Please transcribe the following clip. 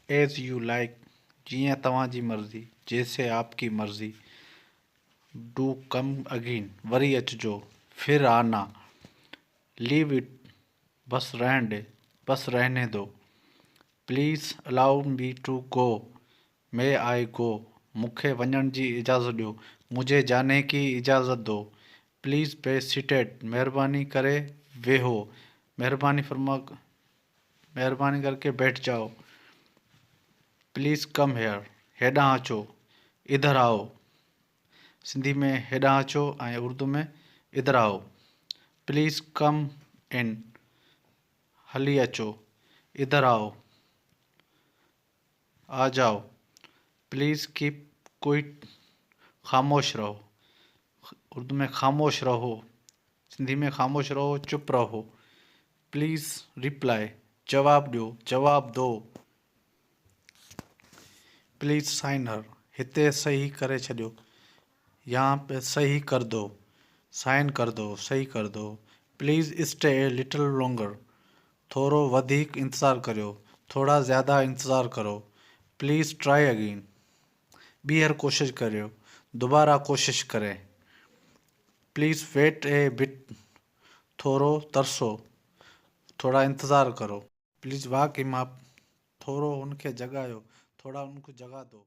As you like, جيئن توهان جي مرضي، جيسي آپ ڪي مرضي. Do come again, وري اچجو، ڦر آنا. Leave it, بس رهڻ ڏي، بس رهني دو. Please allow me to go, may I go, مون کي وڃڻ جي اجازت ڏيو، مجهي جاني ڪي اجازت دو. Please be seated, مهرباني ڪري ويهو، مهرباني فرما مهرباني ڪرڪي بيٺ جائو. پليز ڪم هيئر، هيڏانهن اچو، ادھر آئو. سنڌي ۾ هيڏانهن اچو ۽ اردو ۾ ادھر آئو. پليز ڪم ان، هلي اچو، ادھر آئو، آ جائو. پليز ڪيپ ڪوئٽ، خاموش رهو. اردو ۾ خاموش رهو، سنڌي ۾ خاموش رهو، چپ رهو. پليز ريپلائي، جواب ڏيو، جواب دو. پليز سائن هر، هتي صحيح ڪري ڇڏيو، يهان پي صحيح ڪر دو، سائن ڪر دو، صحيح ڪر دو. Please stay a little longer, ٿورو وڌيڪ انتظار ڪريو، ٿوڙا زياده انتظار ڪرو. پليز ٽرائي اگين، ٻيهر ڪوشش ڪريو، دوباره ڪوشش ڪرين. پليز ويٽ اي بٽ، ٿورو ترسو، ٿورا انتظار ڪرو. پليز واڪ هم اپ، ٿورو هن کي جڳايو، ٿوڙا ان کو جگا دو.